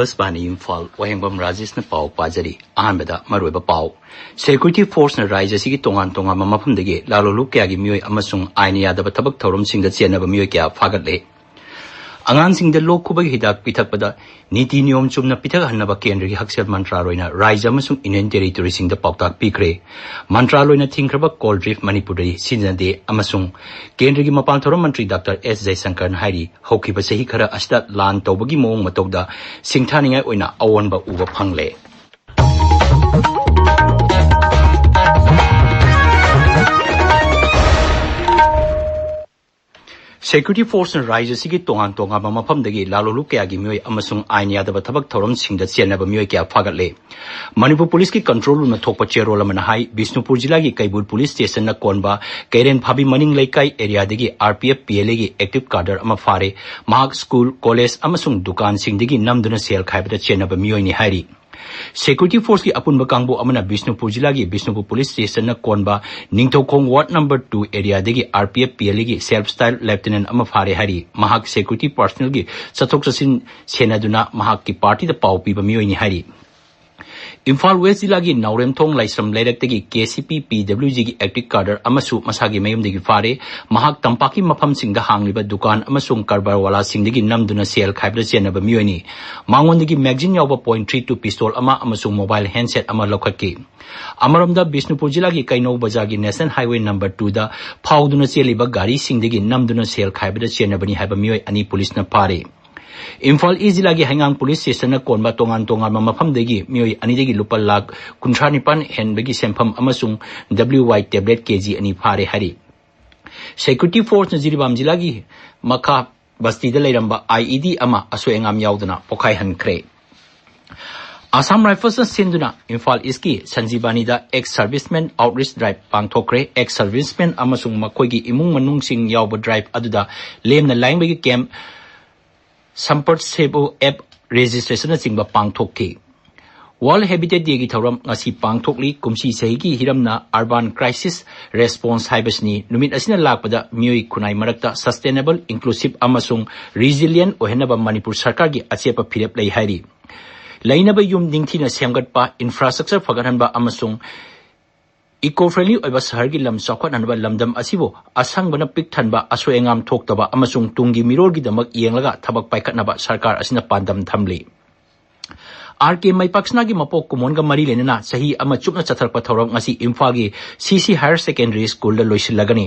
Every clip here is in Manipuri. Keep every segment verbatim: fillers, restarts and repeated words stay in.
ꯑꯀꯥꯁꯕꯥꯅꯤ ꯏꯝꯐꯥꯜ, ꯋꯥꯍꯦꯡꯕꯝ ꯔꯥꯖꯦꯁꯅ ꯄꯥꯎ ꯄꯥꯖꯔꯤ꯫ ꯑꯍꯥꯟꯕꯗ ꯃꯔꯨꯑꯣꯏꯕ ꯄꯥꯎ꯫ ꯁꯦꯀ꯭ꯌꯨꯔꯤꯇꯤ ꯐꯣꯔꯁꯅ ꯔꯥꯏꯖ꯭ꯌ ꯑꯁꯤꯒꯤ ꯇꯣꯉꯥꯟ ꯇꯣꯉꯥꯟꯕ ꯃꯐꯝꯗꯒꯤ ꯂꯥꯂꯣꯡꯂꯨꯞ ꯀꯌꯥꯒꯤ ꯃꯤꯑꯣꯏ ꯑꯃꯁꯨꯡ ꯑꯥꯏꯟ ꯌꯥꯗꯕ ꯊꯕꯛ ꯊꯧꯔꯝꯁꯤꯡꯗ ꯆꯦꯟꯅꯕ ꯃꯤꯑꯣꯏ ꯀꯌꯥ ꯐꯥꯒꯠꯂꯦ꯫ ꯑꯉꯥꯡꯁꯤꯡꯗ ꯂꯣꯛ ꯈꯨꯕꯒꯤ ꯍꯤꯗꯥꯛ ꯄꯤꯊꯛꯄꯗ ꯅꯤꯇꯤ ꯅꯤꯌꯣꯝ ꯆꯨꯝꯅ ꯄꯤꯊꯛꯍꯟꯅꯕ ꯀꯦꯟꯗ꯭ꯔꯒꯤ ꯍꯛꯁꯦꯜ ꯃꯟꯇ꯭ꯔꯥꯂꯣꯏꯅ ꯔꯥꯏꯖ꯭ꯌ ꯑꯃꯁꯨꯡ ꯌꯨꯅꯤꯌꯟ ꯇꯦꯔꯤꯇꯣꯔꯤꯁꯤꯡꯗ ꯄꯥꯎꯇꯥꯛ ꯄꯤꯈ꯭ꯔꯦ꯫ ꯃꯟꯇ꯭ꯔꯥꯂꯣꯏꯅ ꯊꯤꯡꯈ꯭ꯔꯕ ꯀꯣꯜ ꯗ꯭ꯔꯤꯐ ꯃꯅꯤꯄꯨꯔꯗꯗꯤ ꯁꯤꯖꯤꯟꯅꯗꯦ ꯑꯃꯁꯨꯡ ꯀꯦꯟꯗ꯭ꯔꯒꯤ ꯃꯄꯥꯟ ꯊꯧꯔꯝ ꯃꯟꯇ꯭ꯔꯤ ꯗꯥꯛꯇꯔ ꯑꯦꯁ ꯖꯌꯁꯪꯀꯔꯅ ꯍꯥꯏꯔꯤ, ꯍꯧꯈꯤꯕ ꯆꯍꯤ ꯈꯔ ꯑꯁꯤꯗ ꯂꯥꯟ ꯇꯧꯕꯒꯤ ꯃꯑꯣꯡ ꯃꯇꯧꯗ ꯁꯤꯡꯊꯥꯅꯤꯡꯉꯥꯏ ꯑꯣꯏꯅ ꯑꯑꯣꯟꯕ ꯎꯕ ꯐꯪꯂꯦ꯫ ꯁꯦꯀ꯭ꯌꯨꯔꯤꯇꯤ ꯐꯣꯔꯁꯅ ꯔꯥꯏꯖ꯭ꯌ ꯑꯁꯤꯒꯤ ꯇꯣꯉꯥꯟ ꯇꯣꯉꯥꯟꯕ ꯃꯐꯝꯗꯒꯤ ꯂꯥꯂꯣꯡꯂꯨꯞ ꯀꯌꯥꯒꯤ ꯃꯤꯑꯣꯏ ꯑꯃꯁꯨꯡ ꯑꯥꯏꯟ ꯌꯥꯗꯕ ꯊꯕꯛ ꯊꯧꯔꯝꯁꯤꯡꯗ ꯆꯦꯟꯅꯕ ꯃꯤꯑꯣꯏ ꯀꯌꯥ ꯐꯥꯒꯠꯂꯦ꯫ ꯃꯅꯤꯄꯨꯔ ꯄꯨꯂꯤꯁꯀꯤ ꯀꯟꯇ꯭ꯔꯣꯜ ꯔꯨꯝꯅ ꯊꯣꯛꯄ ꯆꯦꯔꯣꯜ ꯑꯃꯅ ꯍꯥꯏ, ꯕꯤꯁꯅꯨꯄꯨꯔ ꯖꯤꯂꯥꯒꯤ ꯀꯩꯕꯨꯜ ꯄꯨꯂꯤꯁ ꯁ꯭ꯇꯦꯁꯟꯅ ꯀꯣꯟꯕ ꯀꯩꯔꯦꯟ ꯐꯥꯕꯤ ꯃꯅꯤꯡ ꯂꯩꯀꯥꯏ ꯑꯦꯔꯤꯌꯥꯗꯒꯤ R P F P L ꯑꯦꯒꯤ ꯑꯦꯛꯇꯤꯚ ꯀꯥꯗꯔ ꯑꯃ ꯐꯥꯔꯦ꯫ ꯃꯍꯥꯛ ꯁ꯭ꯀꯨꯜ, ꯀꯣꯂꯦꯖ ꯑꯃꯁꯨꯡ ꯗꯨꯀꯥꯟꯁꯤꯡꯗꯒꯤ ꯅꯝꯗꯨꯅ ꯁꯦꯜ ꯈꯥꯏꯕꯗ ꯆꯦꯟꯅꯕ ꯃꯤꯑꯣꯏꯅꯤ ꯍꯥꯏꯔꯤ꯫ ꯁꯦꯀ꯭ꯌꯨꯔꯤꯇꯤ ꯐꯣꯔꯁꯀꯤ ꯑꯄꯨꯟꯕ ꯀꯥꯡꯕꯨ ꯑꯃꯅ ꯕꯤꯁꯅꯨꯄꯨꯔ ꯖꯤꯂꯥꯒꯤ ꯕꯤꯁꯅꯨꯄꯨꯔ ꯄꯨꯂꯤꯁ ꯁ꯭ꯇꯦꯁꯟꯅ ꯀꯣꯟꯕ ꯅꯤꯡꯊꯧꯈꯣꯡ ꯋꯥꯔꯗ ꯅꯝꯕꯔ ꯇꯨ ꯑꯦꯔꯤꯌꯥꯗꯒꯤ R P F P L ꯑꯦꯒꯤ ꯁꯦꯜꯐ ꯁ꯭ꯇꯥꯏꯜ ꯂꯦꯐꯇꯤꯅꯦꯟ ꯑꯃ ꯐꯥꯔꯦ ꯍꯥꯏꯔꯤ꯫ ꯃꯍꯥꯛ ꯁꯦꯀ꯭ꯌꯨꯔꯤꯇꯤ ꯄꯥꯔꯁꯅꯦꯜꯒꯤ ꯆꯠꯊꯣꯛ ꯆꯠꯁꯤꯟ ꯁꯦꯟꯅꯗꯨꯅ ꯃꯍꯥꯛꯀꯤ ꯄꯥꯔꯇꯤꯗ ꯄꯥꯎ ꯄꯤꯕ ꯃꯤꯑꯣꯏꯅꯤ ꯍꯥꯏꯔꯤ꯫ ꯏꯝꯐꯥꯜ ꯋꯦꯁ ꯖꯤꯂꯥꯒꯤ ꯅꯥꯎꯔꯦꯝꯊꯣꯡ ꯂꯥꯏꯁ꯭ꯔꯝ ꯂꯩꯔꯛꯇꯒꯤ ꯀꯦ ꯁꯤ ꯄꯤ ꯄꯤ ꯗꯕ꯭ꯂꯤꯎ ꯖꯤꯒꯤ ꯑꯦꯛꯇꯤꯚ ꯀꯥꯗꯔ ꯑꯃꯁꯨ ꯃꯁꯥꯒꯤ ꯃꯌꯨꯝꯗꯒꯤ ꯐꯥꯔꯦ꯫ ꯃꯍꯥꯛ ꯇꯝꯄꯥꯛꯀꯤ ꯃꯐꯝꯁꯤꯡꯗ ꯍꯥꯡꯂꯤꯕ ꯗꯨꯀꯥꯟ ꯑꯃꯁꯨꯡ ꯀꯔꯕꯥꯔꯋꯥꯂꯥꯁꯤꯡꯗꯒꯤ ꯅꯝꯗꯨꯅ ꯁꯦꯜ ꯈꯥꯏꯕꯗ ꯆꯦꯟꯅꯕ ꯃꯤꯑꯣꯏꯅꯤ꯫ ꯃꯉꯣꯟꯗꯒꯤ ꯃꯦꯒꯖꯤꯟ ꯌꯥꯎꯕ ꯄꯣꯏꯟ ꯊ꯭ꯔꯤ ꯇꯨ ꯄꯤꯁꯇꯣꯜ ꯑꯃ ꯑꯃꯁꯨꯡ ꯃꯣꯕꯥꯏꯜ ꯍꯦꯟꯗꯁꯦꯠ ꯑꯃ ꯂꯧꯈꯠꯈꯤ꯫ ꯑꯃꯔꯣꯝꯗ, ꯕꯤꯁꯅꯨꯄꯨꯔ ꯖꯤꯂꯥꯒꯤ ꯀꯩꯅꯧ ꯕꯖꯥꯔꯒꯤ ꯅꯦꯁꯅꯦꯜ ꯍꯥꯏꯋꯦ ꯅꯝꯕꯔ ꯇꯨꯗ ꯐꯥꯎꯗꯨꯅ ꯆꯦꯜꯂꯤꯕ ꯒꯥꯔꯤꯁꯤꯡꯗꯒꯤ ꯅꯝꯗꯨꯅ ꯁꯦꯜ ꯈꯥꯏꯕꯗ ꯆꯦꯟꯅꯕꯅꯤ ꯍꯥꯏꯕ ꯃꯤꯑꯣꯏ ꯑꯅꯤ ꯄꯨꯂꯤꯁꯅ ꯐꯥꯔꯦ꯫ ꯏꯝꯐꯥꯜ ꯏꯁ ꯖꯤꯂꯥꯒꯤ ꯍꯩꯉꯥꯡ ꯄꯨꯂꯤꯁ ꯁ꯭ꯇꯦꯁꯟꯅ ꯀꯣꯟꯕ ꯇꯣꯉꯥꯟ ꯇꯣꯉꯥꯟꯕ ꯃꯐꯝꯗꯒꯤ ꯃꯤꯑꯣꯏ ꯑꯅꯤꯗꯒꯤ ꯂꯨꯄꯥ ꯂꯥꯈ ꯀꯨꯟꯊ꯭ꯔꯥ ꯅꯤꯄꯥꯟ ꯍꯦꯟꯕꯒꯤ ꯁꯦꯟꯐꯝ ꯑꯃꯁꯨꯡ ꯗꯕ꯭ꯂꯤꯎ ꯋꯥꯏ ꯇꯦꯕ꯭ꯂꯦꯠ ꯀꯦ ꯖꯤ ꯑꯅꯤ ꯐꯥꯔꯦ ꯍꯥꯏꯔꯤ꯫ ꯁꯦꯀ꯭ꯌꯨꯔꯤꯇꯤ ꯐꯣꯔꯁꯅ ꯖꯤꯔꯤꯕꯥꯝ ꯖꯤꯂꯥꯒꯤ ꯃꯈꯥ ꯕꯁꯇꯤꯗ ꯂꯩꯔꯝꯕ ꯑꯥꯏ ꯏ ꯗꯤ ꯑꯃ ꯑꯁꯣꯏ ꯑꯉꯥꯝ ꯌꯥꯎꯗꯅ ꯄꯣꯈꯥꯏꯍꯟꯈ꯭ꯔꯦ꯫ ꯑꯁꯥꯝ ꯔꯥꯏꯐꯜꯁꯅ ꯁꯤꯟꯗꯨꯅ ꯏꯝꯐꯥꯜ ꯏꯁꯀꯤ ꯁꯟꯖꯤꯕꯥꯅꯤꯗ ꯑꯦꯛꯁ ꯁꯔꯚꯤꯁꯃꯦꯟ ꯑꯥꯎꯠꯔꯤꯆ ꯗ꯭ꯔꯥꯏꯚ ꯄꯥꯡꯊꯣꯛꯈ꯭ꯔꯦ꯫ ꯑꯦꯛꯁ ꯁꯔꯚꯤꯁꯃꯦꯟ ꯑꯃꯁꯨꯡ ꯃꯈꯣꯏꯒꯤ ꯏꯃꯨꯡ ꯃꯅꯨꯡꯁꯤꯡ ꯌꯥꯎꯕ ꯗ꯭ꯔꯥꯏꯚ ꯑꯗꯨꯗ ꯂꯦꯝꯅ ꯂꯥꯌꯦꯡꯕꯒꯤ ꯀꯦꯝꯞ, ꯁꯝꯄꯔ ꯁꯦꯕꯨ ꯑꯦꯞ ꯔꯦꯖꯤꯁꯇ꯭ꯔꯦꯁꯟꯅꯆꯤꯡꯕ ꯄꯥꯡꯊꯣꯛꯈꯤ꯫ World Habitat Dayꯒꯤ ꯊꯧꯔꯝ ꯉꯁꯤ ꯄꯥꯡꯊꯣꯛꯂꯤ꯫ ꯀꯨꯝꯁꯤ ꯆꯍꯤꯒꯤ ꯍꯤꯔꯝꯅ Urban Crisis Response ꯍꯥꯏꯕꯁꯤꯅꯤ꯫ ꯅꯨꯃꯤꯠ ꯑꯁꯤꯅ ꯂꯥꯛꯄꯗ ꯃꯤꯑꯣꯏ ꯈꯨꯟꯅꯥꯏ ꯃꯔꯛꯇ sustainable, inclusive ꯑꯃꯁꯨꯡ resilient ꯑꯣꯏꯍꯟꯅꯕ ꯃꯅꯤꯄꯨꯔ ꯁꯔꯀꯥꯔꯒꯤ ꯑꯆꯦꯠꯄ ꯐꯤꯔꯦꯞ ꯂꯩ ꯍꯥꯏꯔꯤ꯫ ꯂꯩꯅꯕ ꯌꯨꯝ ꯅꯤꯡꯊꯤꯅ ꯁꯦꯝꯒꯠꯄ, infrastructure ꯐꯒꯠꯍꯟꯕ ꯑꯃꯁꯨꯡ eco-friendly ꯑꯣꯏꯕ ꯁꯍꯔꯒꯤ ꯂꯝ ꯆꯥꯎꯈꯠꯍꯟꯅꯕ ꯂꯝꯗꯝ ꯑꯁꯤꯕꯨ ꯑꯁꯪꯕꯅ ꯄꯤꯛ ꯊꯟꯕ, ꯑꯁꯣꯏ ꯑꯉꯥꯝ ꯊꯣꯛꯇꯕ ꯑꯃꯁꯨꯡ ꯇꯨꯡꯒꯤ ꯃꯤꯔꯣꯜꯒꯤꯗꯃꯛ ꯌꯦꯡꯂꯒ ꯊꯕꯛ ꯄꯥꯏꯈꯠꯅꯕ ꯁꯔꯀꯥꯔ ꯑꯁꯤꯅ ꯄꯥꯟꯗꯝ ꯊꯝꯂꯤ꯫ ꯑꯥꯔ ꯀꯦ ꯃꯩꯄꯥꯛꯁꯅꯥꯒꯤ ꯃꯄꯣꯛ ꯀꯨꯝꯑꯣꯟꯒ ꯃꯔꯤ ꯂꯩꯅꯅ ꯆꯍꯤ ꯑꯃ ꯆꯨꯞꯅ ꯆꯠꯊꯔꯛꯄ ꯊꯧꯔꯝ ꯉꯁꯤ ꯏꯝꯐꯥꯜꯒꯤ ꯁꯤ ꯁꯤ Higher Secondary Schoolꯗ ꯂꯣꯏꯁꯤꯜꯂꯒꯅꯤ꯫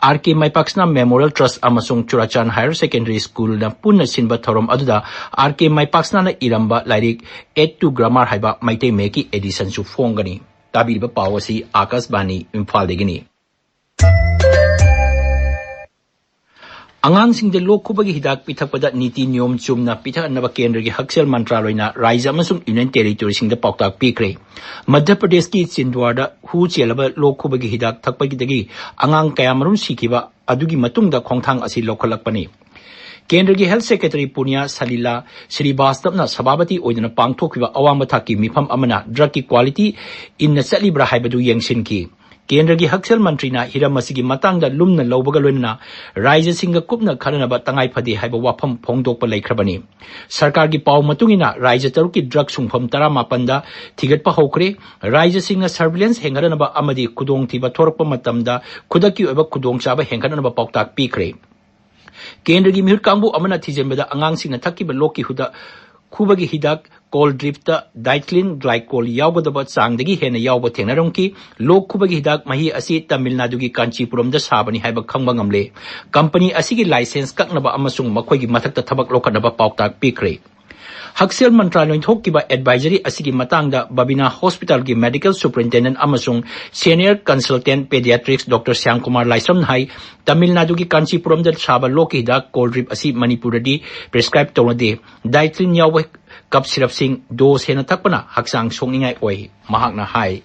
ꯑꯥꯔ ꯀꯦ ꯃꯩꯄꯥꯛꯁꯅꯥ Memorial Trust ꯑꯃꯁꯨꯡ ꯆꯨꯔꯥꯆꯥꯟ Higher Secondary Schoolꯅ ꯄꯨꯟꯅ ꯁꯤꯟꯕ ꯊꯧꯔꯝ ꯑꯗꯨꯗ ꯑꯥꯔ ꯀꯦ ꯃꯩꯄꯥꯛꯁꯅꯥꯅ ꯏꯔꯝꯕ ꯂꯥꯏꯔꯤꯛ Aid to Grammar ꯍꯥꯏꯕ ꯃꯩꯇꯩ ꯃꯌꯦꯛꯀꯤ editionꯁꯨ ꯐꯣꯡꯒꯅꯤ꯫ ꯇꯥꯕꯤꯔꯤꯕ ꯄꯥꯎ ꯑꯁꯤ ꯑꯥꯀꯥꯁꯕꯥꯅꯤ ꯏꯝꯐꯥꯜꯗꯒꯤꯅꯤ꯫ ꯑꯉꯥꯡꯁꯤꯡꯗ ꯂꯣꯛ ꯈꯨꯕꯒꯤ ꯍꯤꯗꯥꯛ ꯄꯤꯊꯛꯄꯗ ꯅꯤꯇꯤ ꯅꯤꯌꯣꯝ ꯆꯨꯝꯅ ꯄꯤꯊꯛꯅꯕ ꯀꯦꯟꯗ꯭ꯔꯒꯤ ꯍꯛꯁꯦꯜ ꯃꯟꯇ꯭ꯔꯥꯂꯣꯏꯅ ꯔꯥꯏꯖ꯭ꯌ ꯑꯃꯁꯨꯡ ꯌꯨꯅꯤꯌꯟ ꯇꯦꯔꯤꯇꯣꯔꯤꯁꯤꯡꯗ ꯄꯥꯎꯇꯥꯛ ꯄꯤꯈ꯭ꯔꯦ꯫ ꯃꯙ꯭ꯌ ꯄ꯭ꯔꯗꯦꯁꯀꯤ ꯆꯤꯟꯗ꯭ꯋꯥꯔꯗ ꯍꯨ ꯆꯦꯜꯂꯕ ꯂꯣꯛ ꯈꯨꯕꯒꯤ ꯍꯤꯗꯥꯛ ꯊꯛꯄꯒꯤꯗꯒꯤ ꯑꯉꯥꯡ ꯀꯌꯥꯃꯔꯨꯝ ꯁꯤꯈꯤꯕ ꯑꯗꯨꯒꯤ ꯃꯇꯨꯡꯗ ꯈꯣꯡꯊꯥꯡ ꯑꯁꯤ ꯂꯧꯈꯠꯂꯛꯄꯅꯤ꯫ ꯀꯦꯟꯗ꯭ꯔꯒꯤ ꯍꯦꯜꯊ ꯁꯦꯀ꯭ꯔꯦꯇꯔꯤ ꯄꯨꯅꯤꯌꯥ ꯁꯂꯤꯂꯥ ꯁ꯭ꯔꯤꯕꯥꯁꯇꯕꯅ ꯁꯚꯥꯄꯇꯤ ꯑꯣꯏꯗꯨꯅ ꯄꯥꯡꯊꯣꯛꯈꯤꯕ ꯑꯋꯥꯡꯕ ꯊꯥꯛꯀꯤ ꯃꯤꯐꯝ ꯑꯃꯅ ꯗ꯭ꯔꯒꯀꯤ ꯀ꯭ꯋꯥꯂꯤꯇꯤ ꯏꯟꯅ ꯆꯠꯂꯤꯕ꯭ꯔꯥ ꯍꯥꯏꯕꯗꯨ ꯌꯦꯡꯁꯤꯟꯈꯤ꯫ ꯀꯦꯟꯗ꯭ꯔꯒꯤ ꯍꯛꯁꯦꯜ ꯃꯟꯇ꯭ꯔꯤꯅ ꯍꯤꯔꯝ ꯑꯁꯤꯒꯤ ꯃꯇꯥꯡꯗ ꯂꯨꯝꯅ ꯂꯧꯕꯒ ꯂꯣꯏꯅꯅ ꯔꯥꯏꯖ꯭ꯌꯁꯤꯡꯒ ꯀꯨꯞꯅ ꯈꯟꯅꯅꯕ ꯇꯉꯥꯏ ꯐꯗꯦ ꯍꯥꯏꯕ ꯋꯥꯐꯝ ꯐꯣꯡꯗꯣꯛꯄ ꯂꯩꯈ꯭ꯔꯕꯅꯤ꯫ ꯁꯔꯀꯥꯔꯒꯤ ꯄꯥꯎ ꯃꯇꯨꯡ ꯏꯟꯅ ꯔꯥꯏꯖ꯭ꯌ ꯇꯔꯨꯛꯀꯤ ꯗ꯭ꯔꯒ ꯁꯨꯡꯐꯝ ꯇꯔꯥꯃꯥꯄꯟꯗ ꯊꯤꯒꯠꯄ ꯍꯧꯈ꯭ꯔꯦ꯫ ꯔꯥꯏꯖ꯭ꯌꯁꯤꯡꯅ ꯁꯔꯚꯤꯂꯦꯟꯁ ꯍꯦꯟꯒꯠꯅꯅꯕ ꯑꯃꯗꯤ ꯈꯨꯗꯣꯡꯊꯤꯕ ꯊꯣꯔꯛꯄ ꯃꯇꯝꯗ ꯈꯨꯗꯛꯀꯤ ꯑꯣꯏꯕ ꯈꯨꯗꯣꯡꯆꯥꯕ ꯍꯦꯟꯒꯠꯅꯅꯕ ꯄꯥꯎꯇꯥꯛ ꯄꯤꯈ꯭ꯔꯦ꯫ ꯀꯦꯟꯗ꯭ꯔꯒꯤ ꯃꯤꯍꯨꯠ ꯀꯥꯡꯕꯨ ꯑꯃꯅ ꯊꯤꯖꯤꯟꯕꯗ ꯑꯉꯥꯡꯁꯤꯡꯅ ꯊꯛꯈꯤꯕ ꯂꯣꯛꯀꯤ ꯍꯨꯗ ꯈꯨꯕꯒꯤ ꯍꯤꯗꯥꯛ ꯀꯣꯜ ꯗ꯭ꯔꯤꯞꯇ ꯗꯥꯏꯊꯤꯂꯤꯟ ꯒ꯭ꯂꯥꯏꯀꯣꯜ ꯌꯥꯎꯒꯗꯕ ꯆꯥꯡꯗꯒꯤ ꯍꯦꯟꯅ ꯌꯥꯎꯕ ꯊꯦꯡꯅꯔꯝꯈꯤ꯫ ꯂꯣꯛ ꯈꯨꯕꯒꯤ ꯍꯤꯗꯥꯛ ꯃꯍꯤ ꯑꯁꯤ ꯇꯥꯃꯤꯜ ꯅꯥꯗꯨꯒꯤ ꯀꯥꯟꯆꯤꯄꯨꯔꯝꯗ ꯁꯥꯕꯅꯤ ꯍꯥꯏꯕ ꯈꯪꯕ ꯉꯝꯂꯦ꯫ ꯀꯝꯄꯅꯤ ꯑꯁꯤꯒꯤ ꯂꯥꯏꯁꯦꯟꯁ ꯀꯛꯅꯕ ꯑꯃꯁꯨꯡ ꯃꯈꯣꯏꯒꯤ ꯃꯊꯛꯇ ꯊꯕꯛ ꯂꯧꯈꯠꯅꯕ ꯄꯥꯎꯇꯥꯛ ꯄꯤꯈ꯭ꯔꯦ꯫ ꯍꯛꯁꯦꯜ ꯃꯟꯇ꯭ꯔꯥꯂꯣꯏꯅ ꯊꯣꯛꯈꯤꯕ ꯑꯦꯗꯚꯥꯏꯖꯔꯤ ꯑꯁꯤꯒꯤ ꯃꯇꯥꯡꯗ ꯕꯕꯤꯅꯥ ꯍꯣꯁꯄꯤꯇꯥꯜꯒꯤ ꯃꯦꯗꯤꯀꯦꯜ ꯁꯨꯄꯔꯤꯟꯇꯦꯟꯗꯦꯟꯠ ꯑꯃꯁꯨꯡ ꯁꯦꯅꯤꯌꯔ ꯀꯟꯁꯜꯇꯦꯟꯠ ꯄꯦꯗꯤꯌꯥꯇ꯭ꯔꯤꯛꯁ ꯗꯣꯛꯇꯔ ꯁ꯭ꯌꯥꯝ ꯀꯨꯃꯥꯔ ꯂꯥꯏꯁ꯭ꯔꯝꯅ ꯍꯥꯏ, ꯇꯥꯃꯤꯜ ꯅꯥꯗꯨꯒꯤ ꯀꯥꯟꯆꯤꯄꯨꯔꯝꯗ ꯁꯥꯕ ꯂꯣꯛꯀꯤ ꯍꯤꯗꯥꯛ ꯀꯣꯜ ꯗ꯭ꯔꯤꯞ ꯑꯁꯤ ꯃꯅꯤꯄꯨꯔꯗꯗꯤ ꯄ꯭ꯔꯦꯁꯀ꯭ꯔꯥꯏꯕ ꯇꯧꯅꯗꯦ꯫ ꯗꯥꯏꯊꯤꯂꯤꯟ ꯌꯥꯎꯕ ꯀꯞ ꯁꯤꯔꯞꯁꯤꯡ ꯗꯣꯁ ꯍꯦꯟꯅ ꯊꯛꯄꯅ ꯍꯛꯆꯥꯡ ꯁꯣꯛꯅꯤꯡꯉꯥꯏ ꯑꯣꯏ, ꯃꯍꯥꯛꯅ ꯍꯥꯏ꯫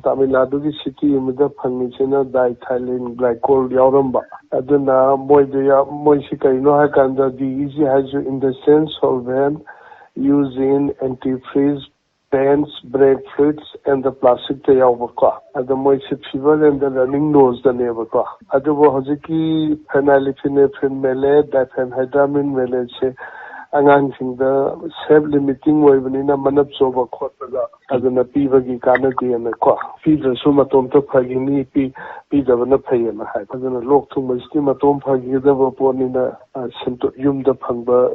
ꯇꯥꯃꯤꯜ ꯅꯥꯗꯨꯒꯤ ꯁꯤꯇꯤ ꯑꯃꯗ ꯐꯪꯉꯤꯁꯤꯅ ꯗꯥꯏꯊꯥꯏꯂꯤꯟ ꯒ꯭ꯂꯥꯏꯀꯣꯜ ꯌꯥꯎꯔꯝꯕ꯫ ꯑꯗꯨꯅ ꯃꯣꯏꯗ ꯌꯥ-, ꯃꯣꯏꯁꯤ ꯀꯔꯤꯅꯣ ꯍꯥꯏ ꯀꯥꯟꯗ, ꯗꯤ ꯏ ꯖꯤ ꯍꯥꯏꯁꯨ industrial solvent used in antifreeze paints, brake fluids and the ꯄ꯭ꯂꯥꯁꯇꯤꯛꯇ ꯌꯥꯎꯕꯀꯣ꯫ ꯑꯗꯣ ꯃꯣꯏꯁꯦ ꯐꯤꯕꯔ ꯑꯦꯟ ꯗ ꯔꯟꯅꯤꯡ ꯅꯣꯁꯇꯅꯦꯕꯀꯣ꯫ ꯑꯗꯨꯕꯨ ꯍꯧꯖꯤꯛꯀꯤ ꯐꯦꯅꯥꯏꯂꯤꯐꯤꯅꯦꯐ꯭ꯔꯤꯟ ꯃꯦꯂꯦꯠ, ꯗꯥꯏꯐꯦꯟꯍꯥꯏꯗ꯭ꯔꯥꯃꯤꯟ ꯃꯦꯂꯦꯠꯁꯦ ꯑꯉꯥꯡꯁꯤꯡꯗ ꯁꯦꯜꯐ ꯂꯤꯃꯤꯇꯤꯡ ꯑꯣꯏꯕꯅꯤꯅ ꯃꯅꯞ ꯆꯣꯕ ꯈꯣꯠꯄꯗ ꯑꯗꯨꯅ ꯄꯤꯕꯒꯤ ꯀꯥꯟꯅꯗꯦꯅꯀꯣ꯫ ꯄꯤꯗ꯭ꯔꯁꯨ ꯃꯇꯣꯝꯇ ꯐꯈꯤꯅꯤ, ꯄꯤ-, ꯄꯤꯗꯕꯅ ꯐꯩꯌꯦꯅ ꯍꯥꯏ꯫ ꯑꯗꯨꯅ ꯂꯣꯛ ꯊꯨꯡꯕꯁꯤꯗꯤ ꯃꯇꯣꯝ ꯐꯈꯤꯒꯗꯕ ꯄꯣꯠꯅꯤꯅ, ꯑ, ꯁꯤꯝꯇꯣ-, ꯌꯨꯝꯗ ꯐꯪꯕ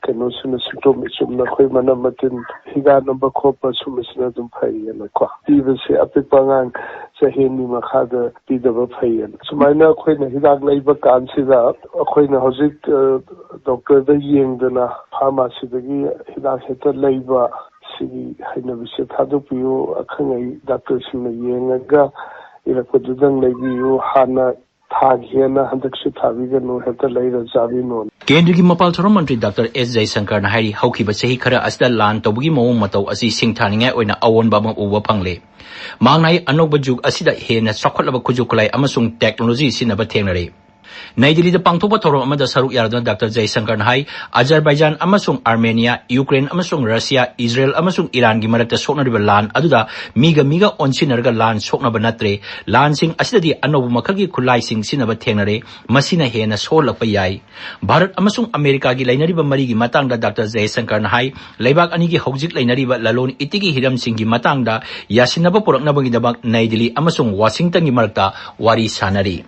ꯀꯩꯅꯣꯁꯤꯅ ꯁꯤꯝꯇꯣꯝ ꯆꯨꯝꯅ ꯑꯩꯈꯣꯏ ꯃꯅꯝ ꯃꯊꯤꯟ ꯍꯤꯒꯥ ꯅꯝꯕ ꯈꯣꯠꯄ ꯁꯨꯝꯕꯁꯤꯅ ꯑꯗꯨꯝ ꯐꯩꯌꯦꯅꯀꯣ꯫ ꯄꯤꯕꯁꯦ ꯑꯄꯤꯛꯄ ꯑꯉꯥꯡ ꯆꯍꯤ ꯑꯅꯤ ꯃꯈꯥꯗ ꯄꯤꯗꯕ ꯐꯩꯌꯦꯅ꯫ ꯁꯨꯃꯥꯏꯅ ꯑꯩꯈꯣꯏꯅ ꯍꯤꯗꯥꯛ ꯂꯩꯕ ꯀꯥꯟꯁꯤꯗ ꯑꯩꯈꯣꯏꯅ ꯍꯧꯖꯤꯛ, ꯑ, ꯗꯣꯛꯇꯔꯗ ꯌꯦꯡꯗꯅ ꯐꯥꯔꯃꯥꯁꯤꯗꯒꯤ ꯍꯤꯗꯥꯛ ꯍꯦꯛꯇ ꯂꯩꯕ, ꯁꯤꯒꯤ ꯍꯩꯅꯕꯤꯁꯦ ꯊꯥꯗꯣꯛꯄꯤꯌꯨ꯫ ꯑꯈꯪ ꯑꯍꯩ ꯗꯥꯛꯇꯔꯁꯤꯡꯅ ꯌꯦꯡꯉꯒ ꯏꯔꯛꯄꯗꯨꯗꯪ ꯂꯩꯕꯤꯌꯨ꯫ ꯍꯥꯟꯅ ꯊꯥꯒꯦꯅ ꯍꯟꯗꯛꯁꯨ ꯊꯥꯕꯤꯒꯅꯨ, ꯍꯦꯛꯇ ꯂꯩꯔ ꯆꯥꯕꯤꯅꯣꯅ꯫ ꯀꯦꯟꯗ꯭ꯔꯒꯤ ꯃꯄꯥꯜ ꯊꯧꯔꯝ ꯃꯟꯇ꯭ꯔꯤ ꯗꯥꯛꯇꯔ ꯑꯦꯁ ꯖꯌꯁꯪꯀꯔꯅ ꯍꯥꯏꯔꯤ, ꯍꯧꯈꯤꯕ ꯆꯍꯤ ꯈꯔ ꯑꯁꯤꯗ ꯂꯥꯟ ꯇꯧꯕꯒꯤ ꯃꯑꯣꯡ ꯃꯇꯧ ꯑꯁꯤ ꯁꯤꯡꯊꯥꯅꯤꯡꯉꯥꯏ ꯑꯣꯏꯅ ꯑꯑꯣꯟꯕ ꯑꯃ ꯎꯕ ꯐꯪꯂꯦ꯫ ꯃꯍꯥꯛꯅ ꯍꯥꯏ, ꯑꯅꯧꯕ ꯖꯨꯒ ꯑꯁꯤꯗ ꯍꯦꯟꯅ ꯆꯥꯎꯈꯠꯂꯕ ꯈꯨꯠꯁꯨ ꯈꯨꯠꯂꯥꯏ ꯑꯃꯁꯨꯡ ꯇꯦꯛꯅꯣꯂꯣꯖꯤ ꯁꯤꯖꯤꯟꯅꯕ ꯊꯦꯡꯅꯔꯦ꯫ ꯅꯩ ꯗꯤꯜꯂꯤꯗ ꯄꯥꯡꯊꯣꯛꯄ ꯊꯧꯔꯝ ꯑꯃꯗ ꯁꯔꯨꯛ ꯌꯥꯗꯨꯅ ꯗꯥꯛꯇꯔ ꯖꯌꯁꯪꯀꯔꯅ ꯍꯥꯏ, ꯑꯖꯔꯕꯥꯏꯖꯥꯟ ꯑꯃꯁꯨꯡ ꯑꯥꯔꯃꯦꯅꯤꯌꯥ, ꯌꯨꯀ꯭ꯔꯦꯟ ꯑꯃꯁꯨꯡ ꯔꯁꯤꯌꯥ, ꯏꯖꯔꯦꯜ ꯑꯃꯁꯨꯡ ꯏꯔꯥꯟꯒꯤ ꯃꯔꯛꯇ ꯁꯣꯛꯅꯔꯤꯕ ꯂꯥꯟ ꯑꯗꯨꯗ ꯃꯤꯒ ꯃꯤꯒ ꯑꯣꯟꯁꯤꯟꯅꯔꯒ ꯂꯥꯟ ꯁꯣꯛꯅꯕ ꯅꯠꯇ꯭ꯔꯦ꯫ ꯂꯥꯟꯁꯤꯡ ꯑꯁꯤꯗꯗꯤ ꯑꯅꯧꯕ ꯃꯈꯜꯒꯤ ꯈꯨꯠꯂꯥꯏꯁꯤꯡ ꯁꯤꯖꯤꯟꯅꯕ ꯊꯦꯡꯅꯔꯦ꯫ ꯃꯁꯤꯅ ꯍꯦꯟꯅ ꯁꯣꯛꯍꯜꯂꯛꯄ ꯌꯥꯏ꯫ ꯚꯥꯔꯠ ꯑꯃꯁꯨꯡ ꯑꯃꯦꯔꯤꯀꯥꯒꯤ ꯂꯩꯅꯔꯤꯕ ꯃꯔꯤꯒꯤ ꯃꯇꯥꯡꯗ ꯗꯥꯛꯇꯔ ꯖꯌꯁꯪꯀꯔꯅ ꯍꯥꯏ, ꯂꯩꯕꯥꯛ ꯑꯅꯤꯒꯤ ꯍꯧꯖꯤꯛ ꯂꯩꯅꯔꯤꯕ ꯂꯂꯣꯟ ꯏꯇꯤꯛꯀꯤ ꯍꯤꯔꯝꯁꯤꯡꯒꯤ ꯃꯇꯥꯡꯗ ꯌꯥꯁꯤꯟꯅꯕ ꯄꯨꯔꯛꯅꯕꯒꯤꯗꯃꯛ ꯅꯩ ꯗꯤꯜꯂꯤ ꯑꯃꯁꯨꯡ ꯋꯥꯁꯤꯡꯇꯟꯒꯤ ꯃꯔꯛꯇ ꯋꯥꯔꯤ ꯁꯥꯟꯅꯔꯤ꯫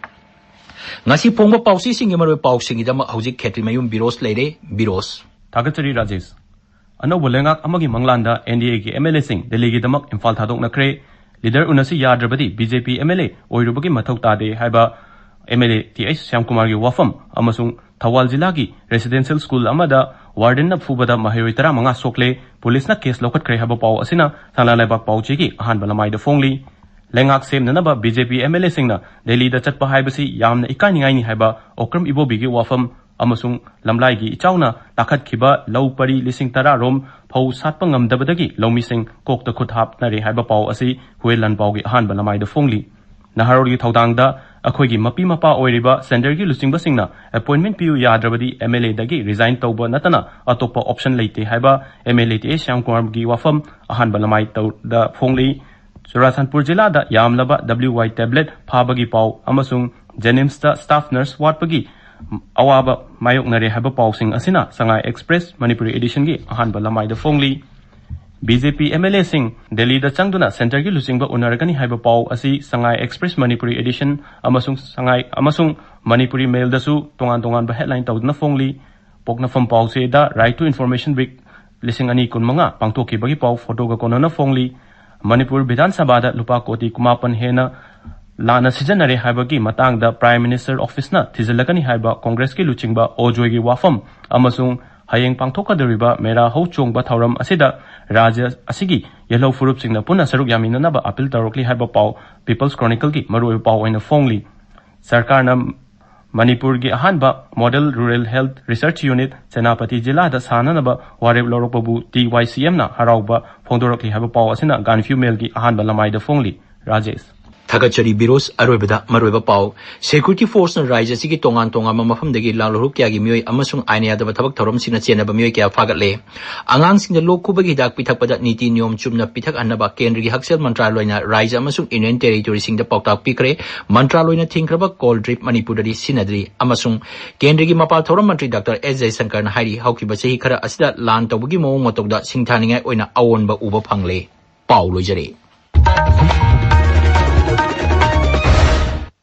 ꯉꯁꯤ ꯐꯣꯡꯕ ꯄꯥꯎꯆꯦꯁꯤꯡꯒꯤ ꯃꯔꯨꯑꯣꯏꯕ ꯄꯥꯎꯁꯤꯡꯒꯤꯗꯃꯛ ꯍꯧꯖꯤꯛ ꯈꯦꯇ꯭ꯔꯤꯃꯌꯨꯝ ꯕꯤꯔꯣꯁ ꯂꯩꯔꯦ꯫ ꯕꯤꯔꯣꯁ꯫ ꯊꯥꯒꯠꯆꯔꯤ ꯔꯥꯖꯦꯁ꯫ ꯑꯅꯧꯕ ꯂꯩꯉꯥꯛ ꯑꯃꯒꯤ ꯃꯪꯂꯥꯟꯗ ꯑꯦꯟ ꯗꯤ ꯑꯦꯒꯤ ꯑꯦꯝ ꯑꯦꯜ ꯑꯦꯁꯤꯡ ꯗꯦꯜꯂꯤꯒꯤꯗꯃꯛ ꯏꯝꯐꯥꯜ ꯊꯥꯗꯣꯛꯅꯈ꯭ꯔꯦ꯫ ꯂꯤꯗꯔ ꯎꯅꯁꯤ ꯌꯥꯗ꯭ꯔꯕꯗꯤ B J P M L A ꯑꯣꯏꯔꯨꯕꯒꯤ ꯃꯊꯧ ꯇꯥꯗꯦ ꯍꯥꯏꯕ M L A T H ꯁ꯭ꯌꯥꯝꯀꯨꯃꯥꯔꯒꯤ ꯋꯥꯐꯝ ꯑꯃꯁꯨꯡ ꯊꯧꯕꯥꯜ ꯖꯤꯂꯥꯒꯤ ꯔꯦꯁꯤꯗꯦꯟꯁꯤꯌꯦꯜ ꯁ꯭ꯀꯨꯜ ꯑꯃꯗ ꯋꯥꯔꯗꯦꯟꯅ ꯐꯨꯕꯗ ꯃꯍꯩꯔꯣꯏ ꯇꯔꯥꯃꯉꯥ ꯁꯣꯛꯂꯦ, ꯄꯨꯂꯤꯁꯅ ꯀꯦꯁ ꯂꯧꯈꯠꯈ꯭ꯔꯦ ꯍꯥꯏꯕ ꯄꯥꯎ ꯑꯁꯤꯅ ꯁꯅꯥ ꯂꯩꯕꯥꯛ ꯄꯥꯎꯆꯦꯒꯤ ꯑꯍꯥꯟꯕ ꯂꯃꯥꯏꯗ ꯐꯣꯡꯂꯤ꯫ ꯂꯩꯉꯥꯛ ꯁꯦꯝꯅꯅꯕ B J P M L ꯑꯦꯁꯤꯡꯅ ꯗꯦꯜꯂꯤꯗ ꯆꯠꯄ ꯍꯥꯏꯕꯁꯤ ꯌꯥꯝꯅ ꯏꯀꯥꯏꯅꯤꯡꯉꯥꯏꯅꯤ ꯍꯥꯏꯕ ꯑꯣꯀ꯭ꯔꯝ ꯏꯕꯣꯕꯤꯒꯤ ꯋꯥꯐꯝ ꯑꯃꯁꯨꯡ ꯂꯝꯂꯥꯏꯒꯤ ꯏꯆꯥꯎꯅ ꯇꯥꯈꯠꯈꯤꯕ ꯂꯧ ꯄꯔꯤ ꯂꯤꯁꯤꯡ ꯇꯔꯥ ꯔꯣꯝ ꯐꯧ ꯁꯥꯠꯄ ꯉꯝꯗꯕꯗꯒꯤ ꯂꯧꯃꯤꯁꯤꯡ ꯀꯣꯛꯇ ꯈꯨꯠ ꯍꯥꯞꯅꯔꯦ ꯍꯥꯏꯕ ꯄꯥꯎ ꯑꯁꯤ ꯍꯨꯌꯦꯟ ꯂꯥꯟꯄꯥꯎꯒꯤ ꯑꯍꯥꯟꯕ ꯂꯃꯥꯏꯗ ꯐꯣꯡꯂꯤ꯫ ꯅꯍꯥꯔꯣꯜꯒꯤ ꯊꯧꯗꯥꯡꯗ ꯑꯩꯈꯣꯏꯒꯤ ꯃꯄꯤ ꯃꯄꯥ ꯑꯣꯏꯔꯤꯕ ꯁꯦꯟꯇꯔꯒꯤ ꯂꯨꯆꯤꯡꯕꯁꯤꯡꯅ ꯑꯦꯄꯣꯏꯟꯃꯦꯟ ꯄꯤꯌꯨ ꯌꯥꯗ꯭ꯔꯕꯗꯤ ꯑꯦꯝ ꯑꯦꯜ ꯑꯦꯗꯒꯤ ꯔꯤꯖꯥꯏꯟ ꯇꯧꯕ ꯅꯠꯇꯅ ꯑꯇꯣꯞꯄ ꯑꯣꯞꯁꯟ ꯂꯩꯇꯦ ꯍꯥꯏꯕ M L A T A ꯁ꯭ꯌꯥꯝꯀꯨꯃꯥꯔꯒꯤ ꯋꯥꯐꯝ ꯑꯍꯥꯟꯕ ꯂꯃꯥꯏꯗ ꯐꯣꯡꯂꯤ꯫ ꯆꯨꯔꯥꯆꯥꯟꯄꯨꯔ ꯖꯤꯂꯥꯗ ꯌꯥꯝꯂꯕ ꯗꯕ꯭ꯂꯤꯌꯨ ꯋꯥꯏ ꯇꯦꯕ꯭ꯂꯦꯠ ꯐꯥꯕꯒꯤ ꯄꯥꯎ ꯑꯃꯁꯨꯡ ꯖꯦꯅꯤꯝꯁꯇ ꯁ꯭ꯇꯥꯐ ꯅꯔꯁ ꯋꯥꯠꯄꯒꯤ ꯑꯋꯥꯕ ꯃꯥꯌꯣꯛꯅꯔꯦ ꯍꯥꯏꯕ ꯄꯥꯎꯁꯤꯡ ꯑꯁꯤꯅ ꯁꯉꯥꯏ ꯑꯦꯛꯁꯄ꯭ꯔꯦꯁ ꯃꯅꯤꯄꯨꯔꯤ ꯑꯦꯗꯤꯁꯟꯒꯤ ꯑꯍꯥꯟꯕ ꯂꯃꯥꯏꯗ ꯐꯣꯡꯂꯤ꯫ B J P M L ꯑꯦꯁꯤꯡ ꯗꯦꯜꯂꯤꯗ ꯆꯪꯗꯨꯅ ꯁꯦꯟꯇꯔꯒꯤ ꯂꯨꯆꯤꯡꯕ ꯎꯅꯔꯒꯅꯤ ꯍꯥꯏꯕ ꯄꯥꯎ ꯑꯁꯤ ꯁꯉꯥꯏ ꯑꯦꯛꯁꯄ꯭ꯔꯦꯁ ꯃꯅꯤꯄꯨꯔꯤ ꯑꯦꯗꯤꯁꯟ ꯑꯃꯁꯨꯡ ꯁꯉꯥꯏ ꯑꯃꯁꯨꯡ ꯃꯅꯤꯄꯨꯔꯤ ꯃꯦꯜꯗꯁꯨ ꯇꯣꯉꯥꯟ ꯇꯣꯉꯥꯟꯕ ꯍꯦꯗꯂꯥꯏꯟ ꯇꯧꯗꯨꯅ ꯐꯣꯡꯂꯤ꯫ ꯄꯣꯛꯅꯐꯝ ꯄꯥꯎꯆꯦꯗ Right to Information Week ꯂꯤꯁꯤꯡ ꯑꯅꯤ ꯀꯨꯟꯃꯉꯥ ꯄꯥꯡꯊꯣꯛꯈꯤꯕꯒꯤ ꯄꯥꯎ ꯐꯣꯇꯣꯒ ꯀꯣꯟꯅꯅ ꯐꯣꯡꯂꯤ꯫ ꯃꯅꯤꯄꯨꯔ ꯕꯤꯙꯥꯟ ꯁꯚꯥꯗ ꯂꯨꯄꯥ ꯀꯣꯇꯤ ꯀꯨꯟꯃꯥꯄꯟ ꯍꯦꯟꯅ ꯂꯥꯟꯅ ꯁꯤꯖꯤꯟꯅꯔꯦ ꯍꯥꯏꯕꯒꯤ ꯃꯇꯥꯡꯗ ꯄ꯭ꯔꯥꯏꯝ ꯃꯤꯅꯤꯁꯇꯔ ꯑꯣꯐꯤꯁꯅ ꯊꯤꯖꯤꯜꯂꯒꯅꯤ ꯍꯥꯏꯕ ꯀꯣꯡꯒ꯭ꯔꯦꯁꯀꯤ ꯂꯨꯆꯤꯡꯕ ꯑꯣꯖꯣꯏꯒꯤ ꯋꯥꯐꯝ ꯑꯃꯁꯨꯡ ꯍꯌꯦꯡ ꯄꯥꯡꯊꯣꯛꯀꯗꯧꯔꯤꯕ ꯃꯦꯔꯥ ꯍꯧ ꯆꯣꯡꯕ ꯊꯧꯔꯝ ꯑꯁꯤꯗ ꯔꯥꯖ꯭ꯌ ꯑꯁꯤꯒꯤ ꯌꯦꯜꯍꯧ ꯐꯨꯔꯨꯞꯁꯤꯡꯅ ꯄꯨꯟꯅ ꯁꯔꯨꯛ ꯌꯥꯃꯤꯟꯅꯅꯕ ꯑꯄꯤꯜ ꯇꯧꯔꯛꯂꯤ ꯍꯥꯏꯕ ꯄꯥꯎ ꯄꯤꯄꯜꯁ ꯀ꯭ꯔꯣꯅꯤꯀꯜꯒꯤ ꯃꯔꯨꯑꯣꯏꯕ ꯄꯥꯎ ꯑꯣꯏꯅ ꯐꯣꯡꯂꯤ꯫ ꯁꯔꯀꯥꯔꯅ ꯃꯅꯤꯄꯨꯔꯒꯤ ꯑꯍꯥꯟꯕ model rural health research unit Senapati ꯖꯤꯂꯥꯗ ꯁꯥꯅꯅꯕ ꯋꯥꯔꯦꯞ ꯂꯧꯔꯛꯄꯕꯨ ꯇꯤ ꯋꯥꯏ ꯁꯤ ꯑꯦꯝꯅ ꯍꯔꯥꯎꯕ ꯐꯣꯡꯗꯣꯔꯛꯂꯤ ꯍꯥꯏꯕ ꯄꯥꯎ ꯑꯁꯤꯅ ꯒꯥꯟꯐ꯭ꯌꯨ ꯃꯦꯜꯒꯤ ꯑꯍꯥꯟꯕ ꯂꯃꯥꯏꯗ ꯐꯣꯡꯂꯤ꯫ ꯔꯥꯖꯦꯁ꯫ ꯊꯥꯒꯠꯆꯔꯤ ꯕꯤꯔꯣꯁ꯫ ꯑꯔꯣꯏꯕꯗ ꯃꯔꯨꯑꯣꯏꯕ ꯄꯥꯎ꯫ ꯁꯦꯀ꯭ꯌꯨꯔꯤꯇꯤ ꯐꯣꯔꯁꯅ ꯔꯥꯏꯖ꯭ꯌ ꯑꯁꯤꯒꯤ ꯇꯣꯉꯥꯟ ꯇꯣꯉꯥꯟꯕ ꯃꯐꯝꯗꯒꯤ ꯂꯥꯡꯂꯣꯔꯨ ꯀꯌꯥꯒꯤ ꯃꯤꯑꯣꯏ ꯑꯃꯁꯨꯡ ꯑꯥꯏꯟ ꯌꯥꯗꯕ ꯊꯕꯛ ꯊꯧꯔꯝꯁꯤꯡꯅ ꯆꯦꯟꯅꯕ ꯃꯤꯑꯣꯏ ꯀꯌꯥ ꯐꯥꯒꯠꯂꯦ꯫ ꯑꯉꯥꯡꯁꯤꯡꯗ ꯂꯣꯛ ꯈꯨꯕꯒꯤ ꯍꯤꯗꯥꯛ ꯄꯤꯊꯛꯄꯗ ꯅꯤꯇꯤ ꯅꯤꯌꯣꯝ ꯆꯨꯝꯅ ꯄꯤꯊꯛꯍꯟꯅꯕ ꯀꯦꯟꯗ꯭ꯔꯒꯤ ꯍꯛꯁꯦꯜ ꯃꯟꯇ꯭ꯔꯥꯂꯣꯏꯅ ꯔꯥꯏꯖ꯭ꯌ ꯑꯃꯁꯨꯡ ꯌꯨꯅꯤꯌꯟ ꯇꯦꯔꯤꯇꯣꯔꯤꯁꯤꯡꯗ ꯄꯥꯎꯇꯥꯛ ꯄꯤꯈ꯭ꯔꯦ꯫ ꯃꯟꯇ꯭ꯔꯥꯂꯣꯏꯅ ꯊꯤꯡꯈ꯭ꯔꯕ ꯀꯣꯜ ꯗ꯭ꯔꯤꯞ ꯃꯅꯤꯄꯨꯔꯗꯗꯤ ꯁꯤꯖꯤꯟꯅꯗ꯭ꯔꯤ ꯑꯃꯁꯨꯡ ꯀꯦꯟꯗ꯭ꯔꯒꯤ ꯃꯄꯥꯜ ꯊꯧꯔꯝ ꯃꯟꯇ꯭ꯔꯤ ꯗꯥꯛꯇꯔ ꯑꯦꯁ ꯖꯌꯁꯪꯀꯔꯅ ꯍꯥꯏꯔꯤ, ꯍꯧꯈꯤꯕ ꯆꯍꯤ ꯈꯔ ꯑꯁꯤꯗ ꯂꯥꯟ ꯇꯧꯕꯒꯤ ꯃꯑꯣꯡ ꯃꯇꯧꯗ ꯁꯤꯡꯊꯥꯅꯤꯡꯉꯥꯏ ꯑꯣꯏꯅ ꯑꯑꯣꯟꯕ ꯎꯕ ꯐꯪꯂꯦ꯫ ꯄꯥꯎ ꯂꯣꯏꯖꯔꯦ꯫